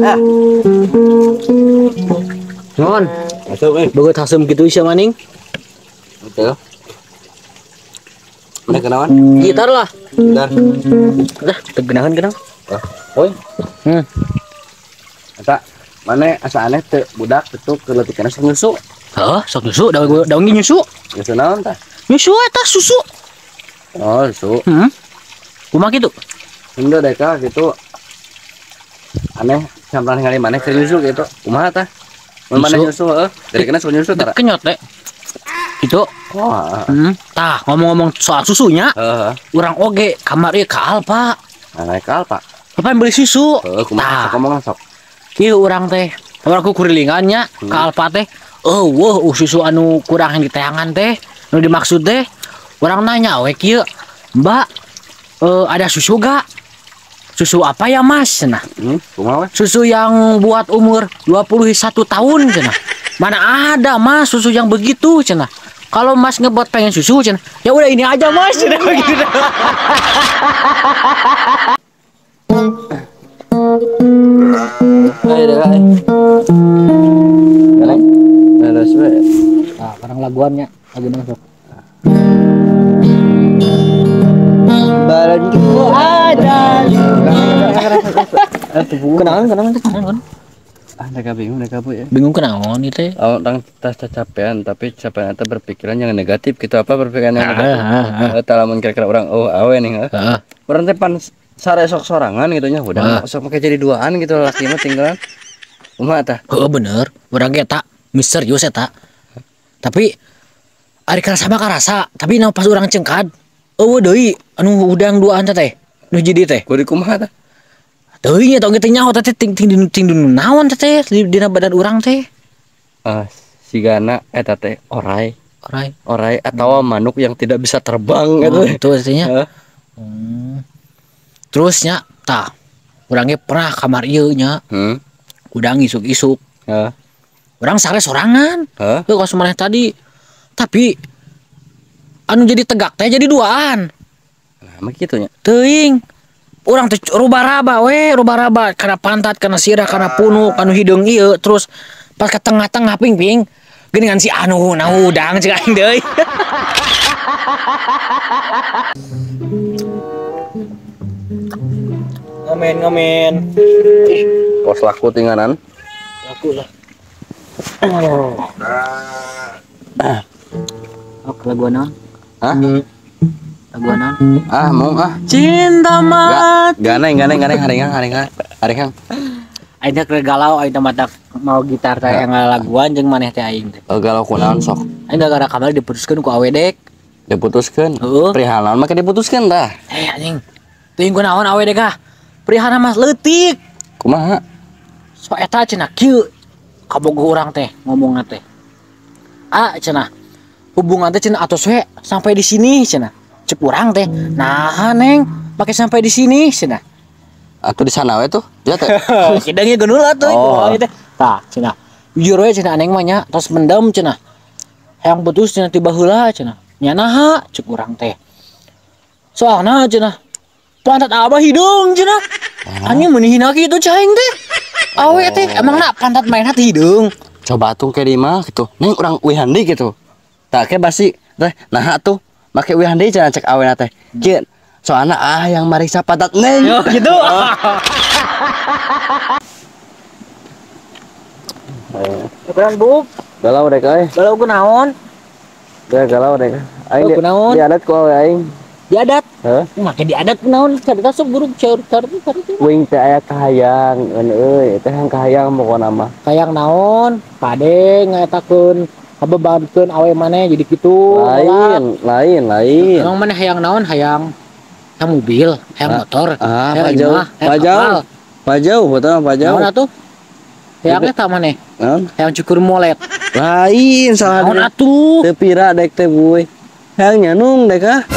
Ah. Non. Asup euy. Beungeut hasem kitu sia maning. Betul. Mana kenawan? Gitar lah. Gitar. Udah, tegenahan kenal. Ah, oi. Eta mana asa aneh teu budak itu keleutikana sok nyusu. Heuh, sok nyusu, daun ge nyusu. Nyusu naon tah? Nyusu eta susu. Oh, susu. Heeh. Kumaha kitu? Henteu deka gitu. Aneh sampean ningali maneh keur nyusu gitu. Kumaha tah? Mun maneh nyusu heuh, dari kana sok nyusu tah. Kenyot teh. Gitu. Oh, Tah, ngomong-ngomong soal susunya. Heeh. Urang oge kamar ieu ka Alfa. Nah, ka Alfa. Apa beli susu? Heeh, kumaha sok ngomong sok. Kieu urang teh, urang ku kurilingannya ka Alfa teh. Eueuh, susu anu kurang yang diteangan teh, nu dimaksud teh. Urang nanya we kieu, "Mbak, ada susu gak? Susu apa ya, Mas?" Cenah. Kumaha we? Susu yang buat umur 21 tahun cenah. Mana ada, Mas, susu yang begitu cenah. Kalau Mas ngebuat pengen susu cenah, ya udah ini aja, Mas cenah begitu. Ayo deh, ayo. Galeng. Beres we. Nah, orang laguannya, lagu mana sok? Badanku ada lima. Kenalan, kenalan, kenalan. Ah, mereka bingung, mereka bu ya. Bingung kenaon itu ya? Oh, orang tas capean, tapi capean itu berpikiran yang negatif gitu, apa berpikiran yang negatif? Lamun kira-kira orang oh awe nih, Orang teh pan sare sok sorangan gitu nya, udah sok make jadi duaan gitu laki mah tinggalan. Kumaha tah? Heeh bener, urang ge eta misterius eta. Tapi ari karasa mah karasa, tapi na pas urang cengkad, eueuh deui anu hudang duaan teh, nu jadi teh. Kudu kumaha tah? Teuing nya tong teh nyaho teh ting ting ting naon teh dina badan urang teh. Sigana eta teh orai. Orai. Orai atawa manuk yang tidak bisa terbang gitu. Itu artinya. Terus nya tah urang ge pernah kamar ieu nya. Udang isuk-isuk. Urang sare sorangan. Heuh kos maneh tadi. Tapi anu jadi tegak teh jadi duaan. Nah, mah kitu nya. Teuing. Urang teh ruba-raba we, ruba-raba kana pantat, kana sirah, kana punuk, anu hideung ieu, terus pas ke tengah-tengah ping-ping geuningan si anu nah hudang cek aing deui. Ngamen ngamen. Pos laku tinggalan. Laku lah. Oh, lagu naon? Hah? Lagu naon? Ah, mau ah. Cinta mati. Ganeng ganeng ganeng haringang haringang haringang. Aing teh galau aing teh mata mau gitar teh yang ngalaguan jeung maneh teh aing teh. Oh, galau kunaon sok? Aing gara-gara kamari diputuskeun ku awe dek. Diputuskeun? Heeh. Perihal naon make diputuskeun tah? Eh anjing. Teuing kunaon awe dek ah. Perihal mah leutik. Kumaha? So eta cenah kieu kabogoh urang teh ngomongna teh. Ah cenah hubungan teh cenah atos we sampai di sini cenah. Cek urang teh. Nah neng make sampai di sini cenah. Atuh di sana we tuh. Ya teh. Kidang ge geunul atuh kumaha teh. Tah cenah. Jujur we cenah neng mah nya tos mendem cenah. Hayang putus cenah ti baheula cenah. Nya naha cek urang teh. Soalna cenah pantat abah hidung cenah. Anjing meuni hina kitu cai aing teh. Awe teh emang nak pantat mainna teh hidung. Coba atuh ke di mah gitu. Neng urang uihan deui gitu. Tah ke basi teh naha tuh make uihan deui cenah cek awena teh. Kieu soalna ah yang mariksa pantat neng. Yo gitu. Ukuran buk. Galau dek euy. Galau kunaon? Deh galau dek. Aing kunaon? Diadat ku awe aing. Diadat? Heuh. Make diadat kunaon? Carita sok buruk caur carita carita. Wing teh aya kahayang eun euy, teh hayang kahayang pokona mah. Kahayang naon? Kade ngaetakeun kabebankeun awe maneh jadi kitu. Lain, lain, lain. Emang maneh hayang naon? Hayang hayang mobil, hayang motor, hayang imah, hayang kapal. Pajau, betul pajau. Naon atuh? Hayang eta maneh? Naon? Hayang cukur molet. Lain salah. Naon atuh? Teu pira dek teh buy. Hayang nyanung dek ah.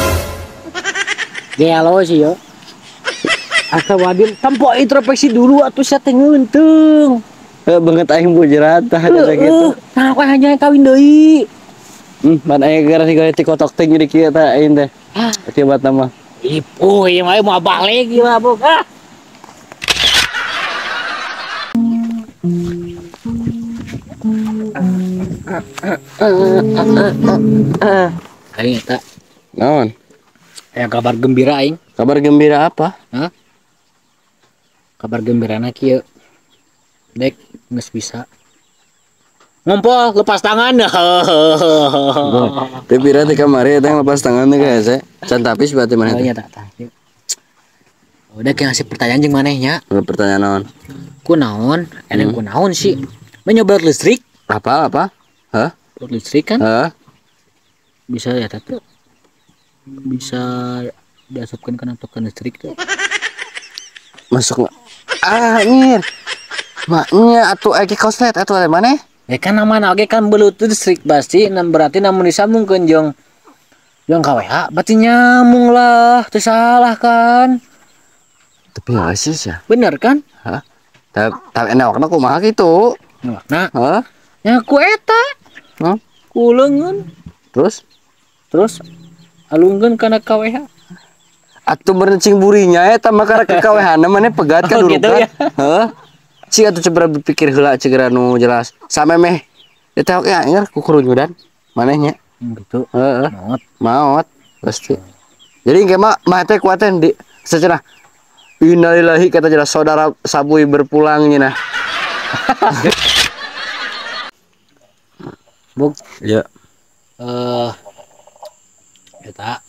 Gelo sih yo. Asa wadil tempo introspeksi dulu atuh sia teh ngeunteung. Heuh beungeut aing bujerat tah eta kitu. Nah, kok hanya kawin deui. Pan aing gara siga ti kotok teh jadi kieu tah aing teh. Akibatna mah. Ipuh ieu mah mau balik ieu mah buk ah. Aing eta. Naon? Aya kabar gembira aing. Kabar gembira apa? Hah? Kabar gembirana kieu. Dek geus bisa ngompol lepas tangan. Tapi pira teh kamari eta lepas tangan teh hese. Can tapis berarti maneh teh. Oh iya tah. Udah kayak ngasih pertanyaan jeung maneh nya. Pertanyaan naon? Kunaon? Eneng kunaon sih? Menyoba listrik? Apa apa? Hah? Listrik kan? Hah? Bisa ya teh. Bisa diasupkan ke token listrik tuh. Masuk nggak? Ah, anjir. Maknya atuh eki koslet atuh teh maneh? Ya kan namana oge kan belut listrik pasti berarti namun disambungkeun jeung KWH berarti nyambung lah, teu salah kan? Tapi sih ya. Bener kan? Hah? Tapi enakna kumaha kitu? Enakna? Hah? Ya ku eta. Hah? Ku leungeun. Terus? Terus alungkeun kana KWH. Atuh berencing burinya eta mah karek ke KWH-na maneh pegat ka Oh, gitu durukan. ya? Heuh. Cik atuh coba berpikir heula cegera nu jelas. Samemeh eta oge anjir ku kurunyudan manehnya. Gitu. Heeh. Maot. Maot pasti. Jadi engke mah mah teh kuaten di secenah innalillahi kata jelas saudara Sabui berpulang nya. Bug. Iya. Eta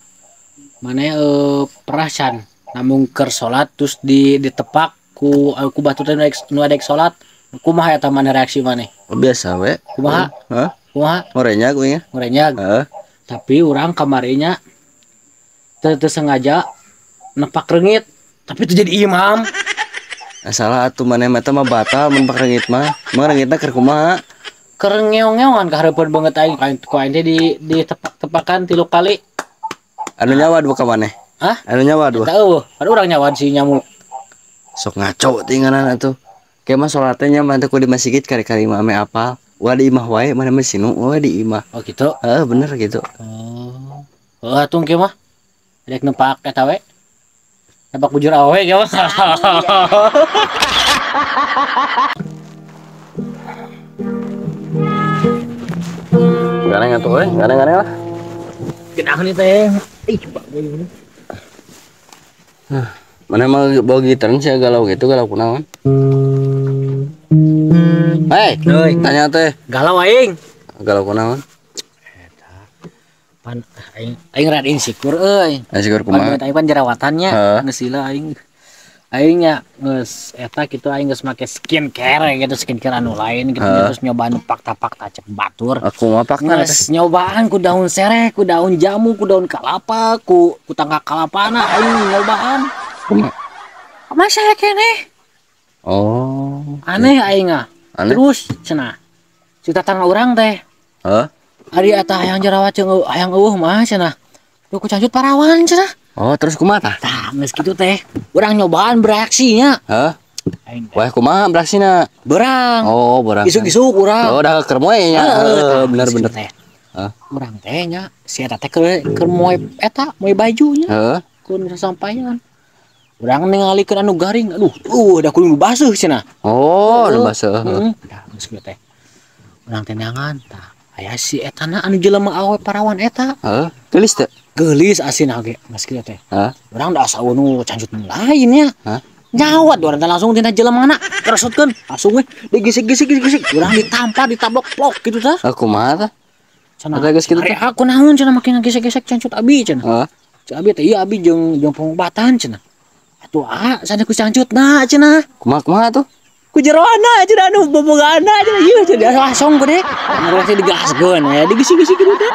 maneh perasan namung keur salat terus ditepak ku batur teh nu adek salat kumaha eta maneh reaksi maneh? Biasa we. Kumaha? Hah? Kumaha? Ngorenyag we nya. Ngorenyag. Heeh. Tapi urang kamarinya teu sengaja nepak reungit tapi itu jadi imam. Salah atuh maneh mah eta mah batal mun nepak reungit mah. Mah reungitna keur kumaha? Keur ngeong-ngeongan ka hareupeun beungeut aing ku aing teh ditepak-tepakan 3 kali. Anu nyawa dua ka maneh? Hah? Anu nyawa dua. Eta eueuh, anu urang nyawa si nyamuk. Sok ngaco tinganan atuh. Ke mah salat teh nya mah teh kudu di masjid kari-kari mah ame apal. Wah di imah wae mana mah sinu wae di imah. Oh gitu. Heeh bener gitu. Oh. Heuh atuh ke mah. Rek nepak eta we. Nepak bujur awe ge mah. Ganeng atuh euy, ganeng-ganeng lah. Genahan ieu teh. Ih coba we. Mana mah bawa gitaran sih galau gitu, galau kunaon? Hei, tanya teh. Galau aing. Galau kunaon? Eta. Pan aing rada insecure euy. Insecure kumaha? Pan aing pan jerawatannya, geus lila aing. Aing nya geus eta kitu aing geus make skincare gitu, skincare anu lain gitu terus nyobaan fakta-fakta cek batur. Aku mah fakta geus nyobaan ku daun sereh, ku daun jamu, ku daun kalapa, ku tangga kalapana aing nyobaan. Kumaha? Masa keneh? Oh. Aneh aing ah. Aneh? Terus cenah. Si tetangga urang teh. Hah? Ari eta hayang jerawat jeung hayang eueuh mah cenah. Duh ku cancut parawan cenah. Oh, terus kumaha tah? Tah, geus kitu teh. Urang nyobaan bereaksinya. Hah? Aing teh. Wah, kumaha bereaksina? Berang. Oh, berang. Isuk-isuk urang. Oh, dah keur moe nya. Heeh, bener bener. Heeh. Urang teh nya si eta teh keur moe eta, moe bajunya. Heeh. Ku nu sasampayan. Urang ningalikeun anu garing, aduh, da kudu baseuh cenah. Oh, nu baseuh. Heeh. Tah, geus kitu teh. Urang teh neangan tah. Aya si etana anu jelema awe parawan eta. Heeh, geulis teu? Geulis asin oge, geus kitu teh. Heeh. Urang da asa nu cancut nu lain nya. Hah? Nyawat urang teh langsung tina jelemana keresutkeun, langsung we digisik-gisik gisik. Urang ditampar, ditablok plok gitu tah. Ah, kumaha tah? Cenah. Eta geus kitu teh. Aku naon cenah make ngagesek-gesek cancut abi cenah. Heeh. Cek abi teh ieu abi jeung pengobatan cenah. Atuh ah, sana ku cancutna cenah. Kumaha-kumaha tuh? Ku jeroana cenah anu bobogaana cenah ieu cenah langsung gede. Urang teh digaskeun aya digisik-gisik kitu teh.